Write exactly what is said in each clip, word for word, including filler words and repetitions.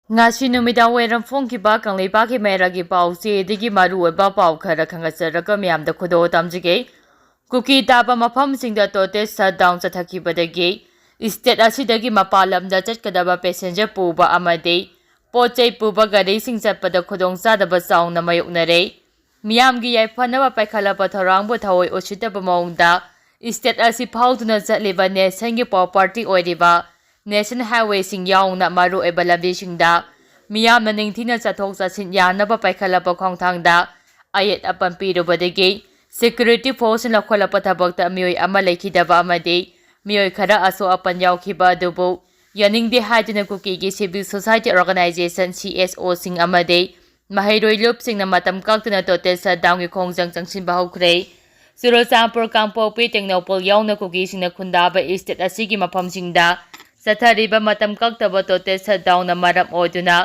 ꯉꯁꯤ ꯅꯨꯃꯤꯗꯥꯡ ꯋꯥꯏꯔꯝ ꯐꯣꯡꯈꯤꯕ ꯀꯪꯂꯩꯄꯥꯛꯀꯤ ꯃꯦꯔꯥꯒꯤ ꯄꯥꯎꯆꯦꯗꯒꯤ ꯃꯔꯨꯑꯣꯏꯕ ꯄꯥꯎ ꯈꯔ ꯈꯪꯒꯠꯆꯔꯒ ꯃꯤꯌꯥꯝꯗ ꯈꯨꯗꯣꯜ ꯇꯝꯖꯒꯦ꯫ ꯀꯨꯀꯤ ꯇꯥꯕ ꯃꯐꯝꯁꯤꯡꯗ total shutdown ꯆꯠꯊꯈꯤꯕꯗꯒꯤ state ꯑꯁꯤꯗꯒꯤ ꯃꯄꯥꯟ ꯂꯝꯗ ꯆꯠꯀꯗꯕ passenger ꯄꯨꯕ ꯑꯃꯗꯤ ꯄꯣꯠ ꯆꯩ ꯄꯨꯕ ꯒꯥꯔꯤꯁꯤꯡ ꯆꯠꯄꯗ ꯈꯨꯗꯣꯡꯆꯥꯗꯕ ꯆꯥꯎꯅ ꯃꯥꯌꯣꯛꯅꯔꯦ꯫ ꯃꯤꯌꯥꯝꯒꯤ ꯌꯥꯏꯐꯅꯕ ꯄꯥꯏꯈꯠꯂꯛꯄ ꯊꯧꯔꯥꯡꯕꯨ ꯊꯑꯣꯏ ꯎꯁꯤꯠꯇꯕ ꯃꯑꯣꯡꯗ state ꯑꯁꯤ ꯐꯥꯎꯗꯨꯅ ꯆꯠꯂꯤꯕ nationꯒꯤ property ꯑꯣꯏꯔꯤꯕ national highwayꯁꯤꯡ ꯌꯥꯎꯅ ꯃꯔꯨꯑꯣꯏꯕ ꯂꯝꯕꯤꯁꯤꯡꯗ ꯃꯤꯌꯥꯝꯅ ꯅꯤꯡꯊꯤꯅ ꯆꯠꯊꯣꯛ ꯆꯠꯁꯤꯟ ꯌꯥꯅꯕ ꯄꯥꯏꯈꯠꯂꯛꯄ ꯈꯣꯡꯊꯥꯡꯗ ꯑꯌꯦꯠ ꯑꯄꯟ ꯄꯤꯔꯨꯕꯗꯒꯤ security forceꯅ ꯂꯧꯈꯠꯂꯛꯄ ꯊꯕꯛꯇ ꯃꯤꯑꯣꯏ ꯑꯃ ꯂꯩꯈꯤꯗꯕ ꯑꯃꯗꯤ ꯃꯤꯑꯣꯏ ꯈꯔ ꯑꯁꯣꯛ ꯑꯄꯟ ꯌꯥꯎꯈꯤꯕ ꯑꯗꯨꯕꯨ ꯌꯥꯅꯤꯡꯗꯦ ꯍꯥꯏꯗꯨꯅ ꯀꯨꯀꯤꯒꯤ civil society organization CSOꯁꯤꯡ ꯑꯃꯗꯤ ꯃꯍꯩꯔꯣꯏ ꯂꯨꯞꯁꯤꯡꯅ ꯃꯇꯝ ꯀꯛꯇꯅ total shutdownꯒꯤ ꯈꯣꯡꯖꯪ ꯆꯪꯁꯤꯟꯕ ꯍꯧꯈ꯭ꯔꯦ꯫ ꯆꯨꯔꯆꯥꯟꯄꯨꯔ, ꯀꯥꯡꯄꯣꯛꯄꯤ, ꯇꯦꯡꯅꯧꯄꯜ ꯌꯥꯎꯅ ꯀꯨꯀꯤꯁꯤꯡꯅ ꯈꯨꯟꯗꯥꯕ state ꯑꯁꯤꯒꯤ ꯃꯐꯝꯁꯤꯡꯗ ꯆꯠꯊꯔꯤꯕ ꯃꯇꯝ ꯀꯛꯇꯕ total shutdownꯅ ꯃꯔꯝ ꯑꯣꯏꯗꯨꯅ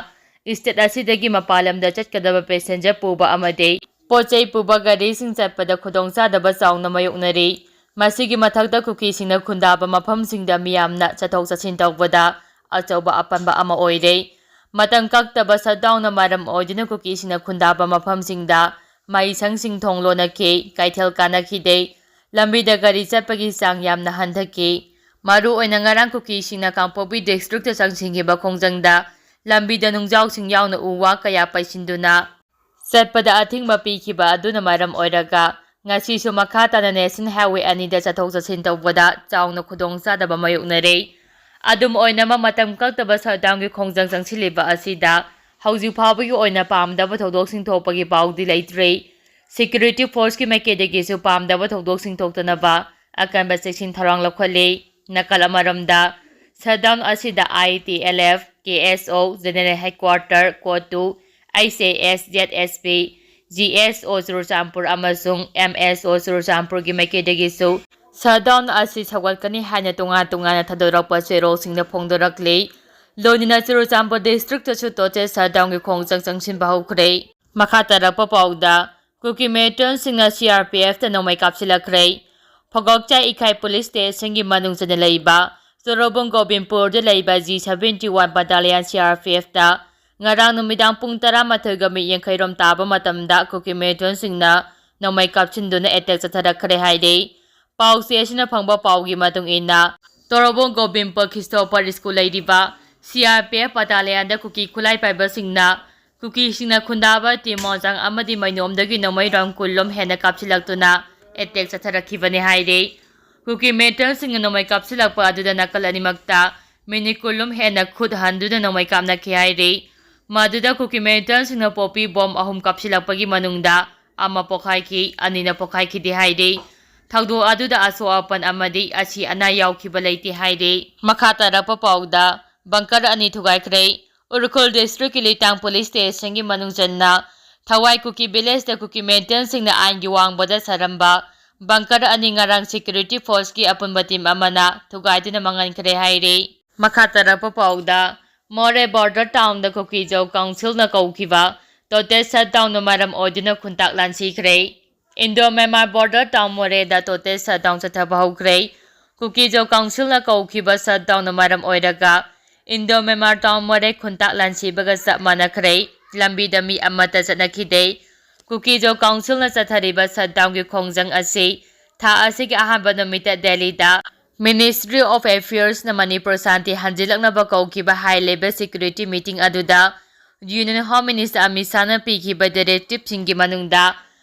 state ꯑꯁꯤꯗꯒꯤ ꯃꯄꯥꯟ ꯂꯝꯗ ꯆꯠꯀꯗꯕ passenger ꯄꯨꯕ ꯑꯃꯗꯤ ꯄꯣꯠ ꯆꯩ ꯄꯨꯕ ꯒꯥꯔꯤꯁꯤꯡ ꯆꯠꯄꯗ ꯈꯨꯗꯣꯡꯆꯥꯗꯕ ꯆꯥꯎꯅ ꯃꯥꯌꯣꯛꯅꯔꯤ꯫ ꯃꯁꯤꯒꯤ ꯃꯊꯛꯇ ꯀꯨꯀꯤꯁꯤꯡꯅ ꯈꯨꯟꯗꯥꯕ ꯃꯐꯝꯁꯤꯡꯗ ꯃꯤꯌꯥꯝꯅ ꯆꯠꯊꯣꯛ ꯆꯠꯁꯤꯟ ꯇꯧꯕꯗ ꯑꯆꯧꯕ ꯑꯄꯟꯕ ꯑꯃ ꯑꯣꯏꯔꯦ꯫ ꯃꯇꯝ ꯀꯛꯇꯕ shutdownꯅ ꯃꯔꯝ ꯑꯣꯏꯗꯨꯅ ꯀꯨꯀꯤꯁꯤꯡꯅ ꯈꯨꯟꯗꯥꯕ ꯃꯐꯝꯁꯤꯡꯗ ꯃꯍꯩꯁꯪꯁꯤꯡ ꯊꯣꯡ ꯂꯣꯟꯅꯈꯤ, ꯀꯩꯊꯦꯜ ꯀꯥꯅꯈꯤꯗꯦ, ꯂꯝꯕꯤꯗ ꯒꯥꯔꯤ ꯆꯠꯄꯒꯤ ꯆꯥꯡ ꯌꯥꯝꯅ ꯍꯟꯊꯈꯤ꯫ ꯃꯔꯨꯑꯣꯏꯅ ꯉꯔꯥꯡ ꯀꯨꯀꯤꯁꯤꯡꯅ ꯀꯥꯡꯄꯣꯛꯄꯤ districtꯇ ꯆꯪꯁꯤꯟꯈꯤꯕ ꯈꯣꯡꯖꯪꯗ ꯂꯝꯕꯤꯗ ꯅꯨꯡꯖꯥꯎꯁꯤꯡ ꯌꯥꯎꯅ ꯎ ꯋꯥ ꯀꯌꯥ ꯄꯩꯁꯤꯟꯗꯨꯅ ꯆꯠꯄꯗ ꯑꯊꯤꯡꯕ ꯄꯤꯈꯤꯕ ꯑꯗꯨꯅ ꯃꯔꯝ ꯑꯣꯏꯔꯒ ꯉꯁꯤꯁꯨ ꯃꯈꯥ ꯇꯥꯅ national highway ꯑꯅꯤꯗ ꯆꯠꯊꯣꯛ ꯆꯠꯁꯤꯟ ꯇꯧꯕꯗ ꯆꯥꯎꯅ ꯈꯨꯗꯣꯡꯆꯥꯗꯕ ꯃꯥꯌꯣꯛꯅꯔꯦ꯫ ꯑꯗꯨꯝ ꯑꯣꯏꯅꯃꯛ, ꯃꯇꯝ ꯀꯛꯇꯕ shutdownꯒꯤ ꯈꯣꯡꯖꯪ ꯆꯪꯁꯤꯜꯂꯤꯕ ꯑꯁꯤꯗ ꯍꯧꯖꯤꯛ ꯐꯥꯎꯕꯒꯤ ꯑꯣꯏꯅ ꯄꯥꯝꯗꯕ ꯊꯧꯗꯣꯛꯁꯤꯡ ꯊꯣꯛꯄꯒꯤ ꯄꯥꯎꯗꯤ ꯂꯩꯇ꯭ꯔꯤ꯫ Security forceꯀꯤ ꯃꯥꯏꯀꯩꯗꯒꯤꯁꯨ ꯄꯥꯝꯗꯕ ꯊꯧꯗꯣꯛꯁꯤꯡ ꯊꯣꯛꯇꯅꯕ ꯑꯀꯟꯕ ꯆꯦꯛꯁꯤꯟ ꯊꯧꯔꯥꯡ ꯂꯧꯈꯠꯂꯤ꯫ ꯅꯥꯀꯜ ꯑꯃꯔꯣꯝꯗ, shutdown ꯑꯁꯤꯗ ITLF, KSO, General Headquarter, COTU, ICS, ZSP, GSO Churachandpur ꯑꯃꯁꯨꯡ MSO ꯆꯨꯔꯆꯥꯟꯄꯨꯔꯒꯤ ꯃꯥꯏꯀꯩꯗꯒꯤꯁꯨ shutdown ꯑꯁꯤ ꯁꯧꯒꯠꯀꯅꯤ ꯍꯥꯏꯅ ꯇꯣꯉꯥꯟ ꯇꯣꯉꯥꯟꯅ ꯊꯥꯗꯣꯔꯛꯄ ꯆꯦꯔꯣꯜꯁꯤꯡꯅ ꯐꯣꯡꯗꯣꯔꯛꯂꯤ꯫ ꯂꯣꯏꯅꯅ ꯆꯨꯔꯆꯥꯟꯄꯨꯔ districtꯇꯁꯨ total shutdownꯒꯤ ꯈꯣꯡꯖꯪ ꯆꯪꯁꯤꯟꯕ ꯍꯧꯈ꯭ꯔꯦ꯫ ꯃꯈꯥ ꯇꯥꯔꯛꯄ ꯄꯥꯎꯗ, ꯀꯨꯀꯤ militantꯁꯤꯡꯅ CRPFꯇ ꯅꯣꯡꯃꯩ ꯀꯥꯞꯁꯤꯜꯂꯛꯈ꯭ꯔꯦ꯫ ꯐꯒꯣꯛꯆꯥꯏ ꯏꯀꯥꯏ police stationꯒꯤ ꯃꯅꯨꯡ ꯆꯟꯅ ꯂꯩꯕ ꯆꯣꯔꯣꯕꯣꯡ ꯒꯣꯕꯤꯟꯄꯨꯔꯗ ꯂꯩꯕ G seventy one Battalion C R P F ꯇ ꯉꯔꯥꯡ ꯅꯨꯃꯤꯗꯥꯡ ꯄꯨꯡ ꯇꯔꯥꯃꯥꯊꯣꯏꯒ ꯃꯤꯠ ꯌꯥꯡꯈꯩꯔꯣꯝ ꯇꯥꯕ ꯃꯇꯝꯗ ꯀꯨꯀꯤ militantꯁꯤꯡꯅ ꯅꯣꯡꯃꯩ ꯀꯥꯞꯁꯤꯟꯗꯨꯅ attack ꯆꯠꯊꯔꯛꯈ꯭ꯔꯦ ꯍꯥꯏꯔꯤ꯫ ꯄꯥꯎꯆꯦ ꯑꯁꯤꯅ ꯐꯪꯕ ꯄꯥꯎꯒꯤ ꯃꯇꯨꯡ ꯏꯟꯅ, ꯇꯣꯔꯣꯕꯣꯡ ꯒꯣꯕꯤꯟꯄꯨꯔ ꯈ꯭ꯔꯤꯁꯇꯣꯐꯔ ꯁ꯭ꯀꯨꯜ ꯂꯩꯔꯤꯕ C R P F Battalion ꯗ ꯀꯨꯀꯤ ꯈꯨꯠꯂꯥꯏ ꯄꯥꯏꯕꯁꯤꯡꯅ ꯀꯨꯀꯤꯁꯤꯡꯅ ꯈꯨꯟꯗꯥꯕ ꯇꯤꯃꯣꯟꯖꯥꯡ ꯑꯃꯗꯤ ꯃꯩꯅꯣꯝꯗꯒꯤ ꯅꯣꯡꯃꯩ round ꯀꯨꯟ ꯂꯣꯝ ꯍꯦꯟꯅ ꯀꯥꯞꯁꯤꯜꯂꯛꯇꯨꯅ attack ꯆꯠꯊꯔꯛꯈꯤꯕꯅꯤ ꯍꯥꯏꯔꯤ꯫ ꯀꯨꯀꯤ militantꯁꯤꯡꯅ ꯅꯣꯡꯃꯩ ꯀꯥꯞꯁꯤꯜꯂꯛꯄ ꯑꯗꯨꯗ ꯅꯥꯀꯜ ꯑꯅꯤꯃꯛꯇ minute ꯀꯨꯟ ꯂꯣꯝ ꯍꯦꯟꯅ ꯈꯨꯠ ꯍꯟꯗꯨꯅ ꯅꯣꯡꯃꯩ ꯀꯥꯞꯅꯈꯤ ꯍꯥꯏꯔꯤ꯫ ꯃꯗꯨꯗ ꯀꯨꯀꯤ militantꯁꯤꯡꯅ poppy bomb ꯑꯍꯨꯝ ꯀꯥꯞꯁꯤꯜꯂꯛꯄꯒꯤ ꯃꯅꯨꯡꯗ ꯑꯃ ꯄꯣꯈꯥꯏꯈꯤ, ꯑꯅꯤꯅ ꯄꯣꯈꯥꯏꯈꯤꯗꯦ ꯍꯥꯏꯔꯤ꯫ ꯊꯧꯗꯣꯛ ꯑꯗꯨꯗ ꯑꯁꯣꯛ ꯑꯄꯟ ꯑꯃꯗꯤ ꯑꯁꯤ ꯑꯅꯥ ꯌꯥꯎꯈꯤꯕ ꯂꯩꯇꯦ ꯍꯥꯏꯔꯤ꯫ ꯃꯈꯥ ꯇꯥꯔꯛꯄ ꯄꯥꯎꯗ, bunker ꯑꯅꯤ ꯊꯨꯒꯥꯏꯈ꯭ꯔꯦ꯫ ꯎꯈ꯭ꯔꯨꯜ district ꯀꯤ ꯂꯤꯇꯥꯡ police station ꯒꯤ ꯃꯅꯨꯡ ꯆꯟꯅ ꯊꯋꯥꯏ ꯀꯨꯀꯤ village ꯇ ꯀꯨꯀꯤ militantꯁꯤꯡꯅ ꯑꯥꯏꯟꯒꯤ ꯋꯥꯡꯃꯗ ꯁꯥꯔꯝꯕ bunker ꯑꯅꯤ ꯉꯔꯥꯡ security force ꯀꯤ ꯑꯄꯨꯟꯕ team ꯑꯃꯅ ꯊꯨꯒꯥꯏꯗꯨꯅ ꯃꯥꯡꯍꯟꯈ꯭ꯔꯦ ꯍꯥꯏꯔꯤ꯫ ꯃꯈꯥ ꯇꯥꯔꯛꯄ ꯄꯥꯎꯗ, ꯃꯣꯔꯦ border town ꯗ ꯀꯨꯀꯤꯖꯧ council ꯅ ꯀꯧꯈꯤꯕ total shutdown ꯅ ꯃꯔꯝ ꯑꯣꯏꯗꯨꯅ ꯈꯨꯟꯇꯥꯛ ꯂꯥꯟꯁꯤꯈ꯭ꯔꯦ꯫ Indo Myanmar border town ꯃꯣꯔꯦꯗ total shutdown ꯆꯠꯊꯕ ꯍꯧꯈ꯭ꯔꯦ꯫ ꯀꯨꯀꯤꯖꯧ council ꯅ ꯀꯧꯈꯤꯕ shutdown ꯅ ꯃꯔꯝ ꯑꯣꯏꯔꯒ Indo Myanmar town ꯃꯣꯔꯦ ꯈꯨꯟꯇꯥꯛ ꯂꯥꯟꯁꯤꯕꯒ ꯆꯞ ꯃꯥꯟꯅꯈ꯭ꯔꯦ꯫ ꯂꯝꯕꯤꯗ ꯃꯤ ꯑꯃꯠꯇ ꯆꯠꯅꯈꯤꯗꯦ꯫ ꯀꯨꯀꯤꯖꯧ council ꯅ ꯆꯠꯊꯔꯤꯕ shutdown ꯒꯤ ꯈꯣꯡꯖꯪ ꯑꯁꯤ ꯊꯥ ꯑꯁꯤꯒꯤ ꯑꯍꯥꯟꯕ ꯅꯨꯃꯤꯠꯇ ꯗꯦꯜꯂꯤꯗ Ministry of Affairs ꯅ ꯃꯅꯤꯄꯨꯔ ꯁꯥꯟꯇꯤ ꯍꯟꯖꯤꯜꯂꯛꯅꯕ ꯀꯧꯈꯤꯕ high level security meeting ꯑꯗꯨꯗ Union Home Minister ꯑꯃꯤꯠ ꯁꯥꯍꯅ ꯄꯤꯈꯤꯕ directive ꯁꯤꯡꯒꯤ ꯃꯅꯨꯡꯗ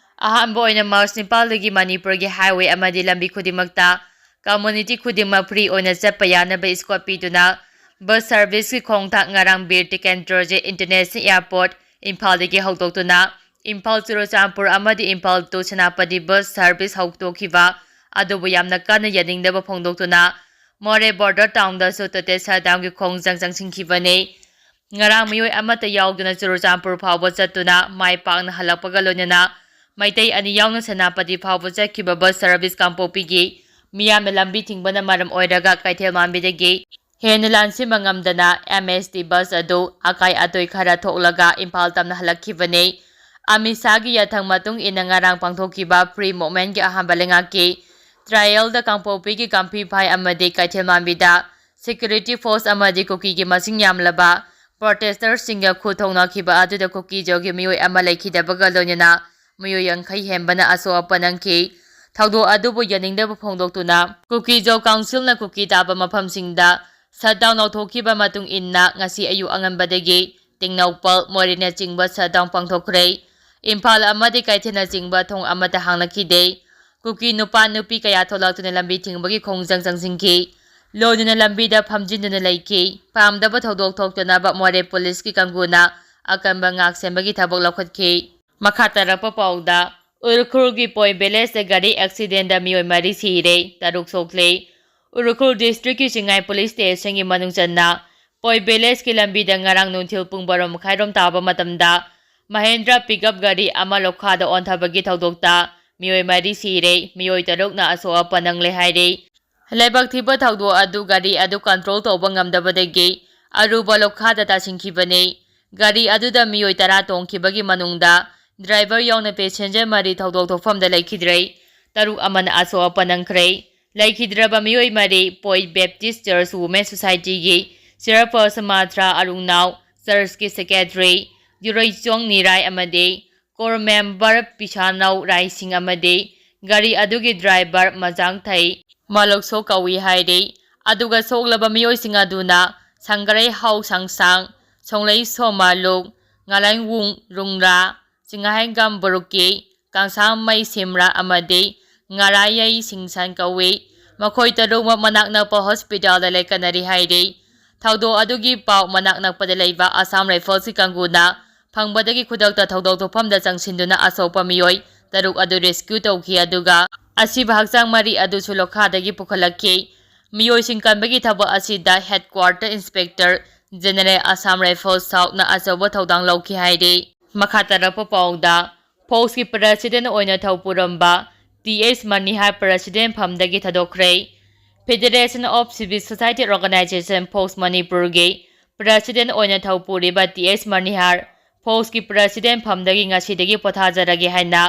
ꯑꯍꯥꯟꯕ ꯑꯣꯏꯅ March ꯅꯤꯄꯥꯜꯗꯒꯤ ꯃꯅꯤꯄꯨꯔꯒꯤ highway ꯑꯃꯗꯤ ꯂꯝꯕꯤ ꯈꯨꯗꯤꯡꯃꯛꯇ community ꯈꯨꯗꯤꯡꯃꯛ free ꯑꯣꯏꯅ ꯆꯠꯄ ꯌꯥꯅꯕ escort ꯄꯤꯗꯨꯅ bus service ꯀꯤ ꯈꯣꯡꯊꯥꯡ ꯉꯔꯥꯡ ꯕꯤꯔ ꯇꯤꯀꯦꯟꯗ꯭ꯔꯖꯤꯠ International Airport, ꯏꯝꯐꯥꯜꯗꯒꯤ ꯍꯧꯗꯣꯛꯇꯨꯅ ꯏꯝꯐꯥꯜ ꯆꯨꯔꯆꯥꯟꯄꯨꯔ ꯑꯃꯗꯤ Imphal to Senapati bus service ꯍꯧꯗꯣꯛꯈꯤꯕ ꯑꯗꯨꯕꯨ ꯌꯥꯝꯅ ꯀꯟꯅ ꯌꯥꯅꯤꯡꯗꯕ ꯐꯣꯡꯗꯣꯛꯇꯨꯅ ꯃꯣꯔꯦ border town ꯗꯁꯨ total shutdown ꯒꯤ ꯈꯣꯡꯖꯪ ꯆꯪꯁꯤꯟꯈꯤꯕꯅꯤ꯫ ꯉꯔꯥꯡ ꯃꯤꯑꯣꯏ ꯑꯃꯠꯇ ꯌꯥꯎꯗꯅ ꯆꯨꯔꯆꯥꯟꯄꯨꯔ ꯐꯥꯎꯕ ꯆꯠꯇꯨꯅ ꯃꯥꯏ ꯄꯥꯛꯅ ꯍꯜꯂꯛꯄꯒ ꯂꯣꯏꯅꯅ ꯃꯩꯇꯩ ꯑꯅꯤ ꯌꯥꯎꯅ ꯁꯦꯅꯥꯄꯇꯤ ꯐꯥꯎꯕ ꯆꯠꯈꯤꯕ bus service ꯀꯥꯡꯄꯣꯛꯄꯤꯒꯤ ꯃꯤꯌꯥꯝꯅ ꯂꯝꯕꯤ ꯊꯤꯡꯕꯅ ꯃꯔꯝ ꯑꯣꯏꯔꯒ ꯀꯩꯊꯦꯜ ꯃꯥꯟꯕꯤꯗꯒꯤ ꯍꯦꯟꯅ ꯂꯥꯟꯁꯤꯟꯕ ꯉꯝꯗꯅ M S T bus ꯑꯗꯨ ꯑꯀꯥꯏ ꯑꯇꯣꯏ ꯈꯔ ꯊꯣꯛꯂꯒ ꯏꯝꯐꯥꯜ ꯇꯝꯅ ꯍꯜꯂꯛꯈꯤꯕꯅꯤ꯫ ꯑꯃꯤꯠ ꯁꯥꯍꯒꯤ ꯌꯥꯊꯪ ꯃꯇꯨꯡ ꯏꯟꯅ ꯉꯔꯥꯡ ꯄꯥꯡꯊꯣꯛꯈꯤꯕ free movement ꯀꯤ ꯑꯍꯥꯟꯕ ꯂꯩꯉꯥꯛꯀꯤ ꯇ꯭ꯔꯥꯏꯌꯦꯜꯗ ꯀꯥꯡꯄꯣꯛꯄꯤꯒꯤ ꯀꯥꯡꯐꯤꯐꯥꯏ ꯑꯃꯗꯤ ꯀꯩꯊꯦꯜꯃꯥꯟꯕꯤꯗ security force ꯑꯃꯗꯤ ꯀꯨꯀꯤꯒꯤ ꯃꯁꯤꯡ ꯌꯥꯝꯂꯕ protesters ꯁꯤꯡꯒ ꯈꯨꯠ ꯊꯣꯛꯅꯈꯤꯕ ꯑꯗꯨꯗ ꯀꯨꯀꯤ ꯖꯥꯎꯒꯤ ꯃꯤꯑꯣꯏ ꯑꯃ ꯂꯩꯈꯤꯗꯕꯒ ꯂꯣꯏꯅꯅ ꯃꯤꯑꯣꯏ ꯌꯥꯡꯈꯩ ꯍꯦꯟꯕꯅ ꯑꯁꯣꯛ ꯑꯄꯟ ꯅꯪꯈꯤ꯫ ꯊꯧꯗꯣꯛ ꯑꯗꯨꯕꯨ ꯌꯥꯅꯤꯡꯗꯕ ꯐꯣꯡꯗꯣꯛꯇꯨꯅ ꯀꯨꯀꯤ ꯖꯥꯎ council ꯅ ꯀꯨꯀꯤ ꯇꯥꯕ ꯃꯐꯝꯁꯤꯡꯗ shutdown ꯂꯧꯊꯣꯛꯈꯤꯕ ꯃꯇꯨꯡ ꯏꯟꯅ ꯉꯁꯤ ꯑꯌꯨꯛ ꯑꯉꯟꯕꯗꯒꯤ ꯇꯦꯡꯅꯧꯄꯜ, ꯃꯣꯔꯦꯅꯆꯤꯡꯕ shutdown ꯄꯥꯡꯊꯣꯛꯈ꯭ꯔꯦ꯫ ꯏꯝꯐꯥꯜ ꯑꯃꯗꯤ ꯀꯩꯊꯦꯜꯅꯆꯤꯡꯕ ꯊꯣꯡ ꯑꯃꯠꯇ ꯍꯥꯡꯂꯛꯈꯤꯗꯦ꯫ ꯀꯨꯀꯤ ꯅꯨꯄꯥ ꯅꯨꯄꯤ ꯀꯌꯥ ꯊꯣꯛꯂꯛꯇꯨꯅ ꯂꯝꯕꯤ ꯊꯤꯡꯕꯒꯤ ꯈꯣꯡꯖꯪ ꯆꯪꯁꯤꯟꯈꯤ꯫ ꯂꯣꯏꯅꯅ ꯂꯝꯕꯤꯗ ꯐꯝꯖꯤꯟꯗꯨꯅ ꯂꯩꯈꯤ꯫ ꯄꯥꯝꯗꯕ ꯊꯧꯗꯣꯛ ꯊꯣꯛꯇꯅꯕ ꯃꯣꯔꯦ ꯄꯨꯂꯤꯁꯀꯤ ꯀꯥꯡꯕꯨꯅ ꯑꯀꯟꯕ ꯉꯥꯛ ꯁꯦꯟꯕꯒꯤ ꯊꯕꯛ ꯂꯧꯈꯠꯈꯤ꯫ ꯃꯈꯥ ꯇꯥꯔꯛꯄ ꯄꯥꯎꯗ, ꯎꯔꯈꯨꯜꯒꯤ ꯄꯣꯏ village ꯗ ꯒꯥꯔꯤ accident ꯗ ꯃꯤꯑꯣꯏ ꯃꯔꯤ ꯁꯤꯔꯦ, ꯇꯔꯨꯛ ꯁꯣꯛꯂꯦ꯫ ꯎꯔꯈꯨꯜ district ꯀꯤ ꯆꯤꯡꯉꯥꯏ police station ꯒꯤ ꯃꯅꯨꯡ ꯆꯟꯅ ꯄꯣꯏ village ꯀꯤ ꯂꯝꯕꯤꯗ ꯉꯔꯥꯡ ꯅꯨꯡꯊꯤꯜ ꯄꯨꯡ ꯕꯥꯔꯣ ꯃꯈꯥꯏꯔꯣꯝ ꯇꯥꯕ ꯃꯇꯝꯗ ꯃꯍꯦꯟꯗ꯭ꯔ pickup ꯒꯥꯔꯤ ꯑꯃ ꯂꯣꯈꯥꯗ ꯑꯣꯟꯊꯕꯒꯤ ꯊꯧꯗꯣꯛꯇ ꯃꯤꯑꯣꯏ ꯃꯔꯤ ꯁꯤꯔꯦ, ꯃꯤꯑꯣꯏ ꯇꯔꯨꯛꯅ ꯑꯁꯣꯛ ꯑꯄꯟ ꯅꯪꯂꯦ ꯍꯥꯏꯔꯦ꯫ ꯂꯥꯏꯕꯛ ꯊꯤꯕ ꯊꯧꯗꯣꯛ ꯑꯗꯨ ꯒꯥꯔꯤ ꯑꯗꯨ control ꯇꯧꯕ ꯉꯝꯗꯕꯗꯒꯤ ꯑꯔꯨꯕ ꯂꯣꯈꯥꯗ ꯇꯥꯁꯤꯟꯈꯤꯕꯅꯤ꯫ ꯒꯥꯔꯤ ꯑꯗꯨꯗ ꯃꯤꯑꯣꯏ ꯇꯔꯥ ꯇꯣꯡꯈꯤꯕꯒꯤ ꯃꯅꯨꯡꯗ driver ꯌꯥꯎꯅ passenger ꯃꯔꯤ ꯊꯧꯗꯣꯛ ꯊꯣꯛꯐꯝꯗ ꯂꯩꯈꯤꯗ꯭ꯔꯦ꯫ ꯇꯔꯨꯛ ꯑꯃꯅ ꯑꯁꯣꯛ ꯑꯄꯟ ꯅꯪꯈ꯭ꯔꯦ꯫ ꯂꯩꯈꯤꯗ꯭ꯔꯕ ꯃꯤꯑꯣꯏ ꯃꯔꯤ ꯄꯣꯏ Baptist Church Women Society ꯒꯤ chairperson ꯃꯥꯊ꯭ꯔꯥ ꯑꯔꯨꯡꯅꯥꯎ, church ꯀꯤ secretary ꯌꯨꯔꯩꯆꯣꯡ ꯅꯤꯔꯥꯏ ꯑꯃꯗꯤ core member ꯄꯤꯁꯥꯅꯧ ꯔꯥꯏꯁꯤꯡ ꯑꯃꯗꯤ ꯒꯥꯔꯤ ꯑꯗꯨꯒꯤ driver ꯃꯖꯥꯡꯊꯩ ꯃꯥꯂꯣꯛꯁꯣ ꯀꯧꯏ ꯍꯥꯏꯔꯤ꯫ ꯑꯗꯨꯒ ꯁꯣꯛꯂꯕ ꯃꯤꯑꯣꯏꯁꯤꯡ ꯑꯗꯨꯅ ꯁꯪꯒꯔꯩ ꯍꯥꯎ ꯁꯪꯁꯥꯡ, ꯁꯣꯡꯂꯩ ꯁꯣꯃꯥꯂꯨꯛ, ꯉꯥꯂꯥꯏꯋꯨꯡ ꯔꯨꯡꯔꯥ, ꯆꯤꯡꯍꯥꯏꯒꯝ ꯕꯨꯔꯨꯀꯤ, ꯀꯥꯡꯁꯥꯡꯃꯩ ꯁꯤꯝꯔꯥ ꯑꯃꯗꯤ ꯉꯔꯥꯌꯩ ꯁꯤꯡꯁꯥꯟ ꯀꯧꯏ꯫ ꯃꯈꯣꯏ ꯇꯔꯨꯛꯃꯛ ꯃꯅꯥꯛ ꯅꯛꯄ hospital ꯗ ꯂꯥꯏꯀꯠꯅꯔꯤ ꯍꯥꯏꯔꯤ꯫ ꯊꯧꯗꯣꯛ ꯑꯗꯨꯒꯤ ꯄꯥꯎ ꯃꯅꯥꯛ ꯅꯛꯄꯗ ꯂꯩꯕ Assam Rifles ꯀꯤ ꯀꯥꯡꯕꯨꯅ ꯐꯪꯕꯗꯒꯤ ꯈꯨꯗꯛꯇ ꯊꯧꯗꯣꯛ ꯊꯣꯛꯐꯝꯗ ꯆꯪꯁꯤꯟꯗꯨꯅ ꯑꯁꯣꯛꯄ ꯃꯤꯑꯣꯏ ꯇꯔꯨꯛ ꯑꯗꯨ rescue ꯇꯧꯈꯤ, ꯑꯗꯨꯒ ꯑꯁꯤꯕ ꯍꯛꯆꯥꯡ ꯃꯔꯤ ꯑꯗꯨꯁꯨ ꯂꯣꯈꯥꯗꯒꯤ ꯄꯨꯈꯠꯂꯛꯈꯤ꯫ ꯃꯤꯑꯣꯏꯁꯤꯡ ꯀꯟꯕꯒꯤ ꯊꯕꯛ ꯑꯁꯤꯗ Headquarter Inspector General Assam Rifles South ꯅ ꯑꯆꯧꯕ ꯊꯧꯗꯥꯡ ꯂꯧꯈꯤ ꯍꯥꯏꯔꯤ꯫ ꯃꯈꯥ ꯇꯥꯔꯛꯄ ꯄꯥꯎꯗ, ꯐꯣꯛꯁꯀꯤ president ꯑꯣꯏꯅ ꯊꯧ ꯄꯨꯔꯝꯕ ꯇꯤ ꯑꯦꯁ ꯃꯅꯤꯍꯥꯔ president ꯐꯝꯗꯒꯤ ꯊꯥꯗꯣꯛꯈ꯭ꯔꯦ꯫ Federation of Civil Society Organization, ꯐꯣꯛꯁ ꯃꯅꯤꯄꯨꯔꯒꯤ president ꯑꯣꯏꯅ ꯊꯧ ꯄꯨꯔꯤꯕ ꯇꯤ ꯑꯦꯁ ꯃꯅꯤꯍꯥꯔ ꯐꯣꯛꯁꯀꯤ president ꯐꯝꯗꯒꯤ ꯉꯁꯤꯗꯒꯤ ꯄꯣꯊꯥꯖꯔꯒꯦ ꯍꯥꯏꯅ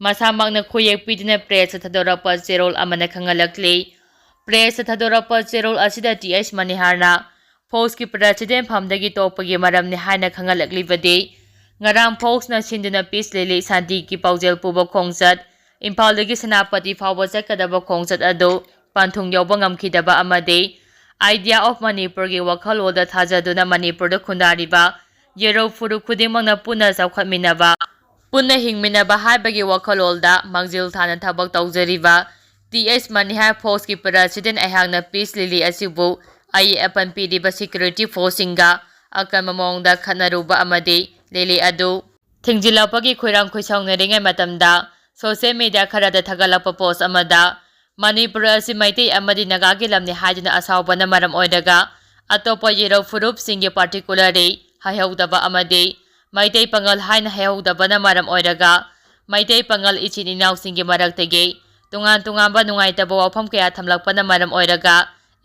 ꯃꯁꯥꯃꯛꯅ ꯈꯨꯌꯦꯛ ꯄꯤꯗꯨꯅ ꯄ꯭ꯔꯦꯁꯇ ꯊꯥꯗꯣꯔꯛꯄ ꯆꯦꯔꯣꯜ ꯑꯃꯅ ꯈꯪꯍꯜꯂꯛꯂꯤ꯫ ꯄ꯭ꯔꯦꯁꯇ ꯊꯥꯗꯣꯔꯛꯄ ꯆꯦꯔꯣꯜ ꯑꯁꯤꯗ ꯇꯤ ꯑꯩꯆ ꯃꯅꯤꯍꯥꯔꯅ ꯐꯣꯛꯁꯀꯤ ꯄ꯭ꯔꯦꯁꯤꯗꯦꯟ ꯐꯝꯗꯒꯤ ꯇꯣꯛꯄꯒꯤ ꯃꯔꯝꯅꯤ ꯍꯥꯏꯅ ꯈꯪꯍꯜꯂꯛꯂꯤꯕꯗꯤ, ꯉꯔꯥꯡ ꯐꯣꯛꯁꯅ ꯁꯤꯟꯗꯨꯅ ꯄꯤꯁ ꯂꯤꯂꯤ ꯁꯥꯟꯇꯤꯒꯤ ꯄꯥꯎꯖꯦꯜ ꯄꯨꯕ ꯈꯣꯡꯆꯠ, ꯏꯝꯐꯥꯜꯗꯒꯤ ꯁꯦꯅꯥꯄꯇꯤ ꯐꯥꯎꯕ ꯆꯠꯀꯗꯕ ꯈꯣꯡꯆꯠ ꯑꯗꯨ ꯄꯟꯊꯨꯡ ꯌꯧꯕ ꯉꯝꯈꯤꯗꯕ ꯑꯃꯗꯤ Idea of ꯃꯅꯤꯄꯨꯔꯒꯤ ꯋꯥꯈꯜꯂꯣꯟꯗ ꯊꯥꯖꯗꯨꯅ ꯃꯅꯤꯄꯨꯔꯗ ꯈꯨꯟꯗꯥꯔꯤꯕ ꯌꯦꯔꯧ ꯐꯨꯔꯨꯞ ꯈꯨꯗꯤꯡꯃꯛꯅ ꯄꯨꯟꯅ ꯆꯥꯎꯈꯠꯃꯤꯟꯅꯕ, ꯄꯨꯟꯅ ꯍꯤꯡꯃꯤꯟꯅꯕ ꯍꯥꯏꯕꯒꯤ ꯋꯥꯈꯜꯂꯣꯟꯗ ꯃꯥꯡꯖꯤꯜ ꯊꯥꯅ ꯊꯕꯛ ꯇꯧꯖꯔꯤꯕ ꯇꯤ ꯑꯩꯆ ꯃꯅꯤꯍꯥꯔ ꯐꯣꯛꯁꯀꯤ ꯄ꯭ꯔꯦꯁꯤꯗꯦꯟ ꯑꯩꯍꯥꯛꯅ ꯄꯤꯁ ꯂꯤꯂꯤ ꯑꯁꯤꯕꯨ ꯑꯌꯦꯠ ꯑꯄꯟ ꯄꯤꯔꯤꯕ ꯁꯦꯀ꯭ꯌꯨꯔꯤꯇꯤ ꯐꯣꯔꯁꯁꯤꯡꯒ ꯑꯀꯟꯕ ꯃꯑꯣꯡꯗ ꯈꯠꯅꯔꯨꯕ ꯑꯃꯗꯤ ꯂꯤꯂꯤ ꯑꯗꯨ ꯊꯤꯡꯖꯤꯜꯂꯛꯄꯒꯤ ꯈꯣꯏꯔꯥꯡ ꯈꯣꯏꯁꯥꯎꯅꯔꯤꯉꯩ ꯃꯇꯝꯗ ꯁꯣꯁꯤꯌꯦꯜ ꯃꯤꯗꯤꯌꯥ ꯈꯔꯗ ꯊꯥꯒꯠꯂꯛꯄ ꯄꯣꯁ ꯑꯃꯗ ꯃꯅꯤꯄꯨꯔ ꯑꯁꯤ ꯃꯩꯇꯩ ꯑꯃꯗꯤ ꯅꯥꯒꯥꯒꯤ ꯂꯝꯅꯤ ꯍꯥꯏꯗꯨꯅ ꯑꯁꯥꯎꯕꯅ ꯃꯔꯝ ꯑꯣꯏꯔꯒ ꯑꯇꯣꯞꯄ ꯌꯦꯔꯧ ꯐꯨꯔꯨꯞꯁꯤꯡꯒꯤ ꯄꯥꯔꯇꯤꯀꯨꯂꯔꯂꯤ ꯍꯥꯏꯍꯧꯗꯕ ꯑꯃꯗꯤ ꯃꯩꯇꯩ ꯄꯥꯉꯜ ꯍꯥꯏꯅ ꯍꯥꯏꯍꯧꯗꯕꯅ ꯃꯔꯝ ꯑꯣꯏꯔꯒ ꯃꯩꯇꯩ ꯄꯥꯉꯜ ꯏꯆꯤꯟ ꯏꯅꯥꯎꯁꯤꯡꯒꯤ ꯃꯔꯛꯇꯒꯤ ꯇꯣꯉꯥꯟ ꯇꯣꯉꯥꯟꯕ ꯅꯨꯡꯉꯥꯏꯇꯕ ꯋꯥꯐꯝ ꯀꯌꯥ ꯊꯝꯂꯛꯄꯅ ꯃꯔꯝ ꯑꯣꯏꯔꯒ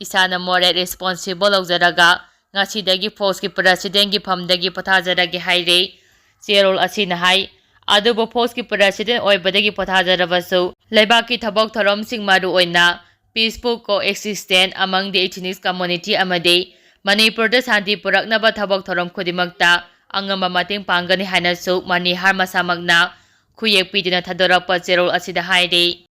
ꯏꯁꯥꯅ ꯃꯣꯔꯦꯜ ꯔꯦꯁꯄꯣꯟꯁꯤꯕꯜ ꯂꯧꯖꯔꯒ ꯉꯁꯤꯗꯒꯤ ꯐꯣꯛꯁꯀꯤ ꯄ꯭ꯔꯦꯁꯤꯗꯦꯟꯒꯤ ꯐꯝꯗꯒꯤ ꯄꯣꯊꯥꯖꯔꯒꯦ ꯍꯥꯏꯔꯦ꯫ ꯆꯦꯔꯣꯜ ꯑꯁꯤꯅ ꯍꯥꯏ꯫ ꯑꯗꯨꯕꯨ ꯐꯣꯛꯁꯀꯤ ꯄ꯭ꯔꯦꯁꯤꯗꯦꯟ ꯑꯣꯏꯕꯗꯒꯤ ꯄꯣꯊꯥꯖꯔꯕꯁꯨ ꯂꯩꯕꯥꯛꯀꯤ ꯊꯕꯛ ꯊꯧꯔꯝꯁꯤꯡ, ꯃꯔꯨꯑꯣꯏꯅ peaceful coexistence among the ethnic community ꯑꯃꯗꯤ ꯃꯅꯤꯄꯨꯔꯗ ꯁꯥꯟꯇꯤ ꯄꯨꯔꯛꯅꯕ ꯊꯕꯛ ꯊꯧꯔꯝ ꯈꯨꯗꯤꯡꯃꯛꯇ ꯑꯉꯝꯕ ꯃꯇꯦꯡ ꯄꯥꯡꯒꯅꯤ ꯍꯥꯏꯅꯁꯨ ꯃꯅꯤꯍꯥꯔ ꯃꯁꯥꯃꯛꯅ ꯈꯨꯌꯦꯛ ꯄꯤꯗꯨꯅ ꯊꯥꯗꯣꯔꯛꯄ ꯆꯦꯔꯣꯜ ꯑꯁꯤꯗ ꯍꯥꯏꯔꯤ꯫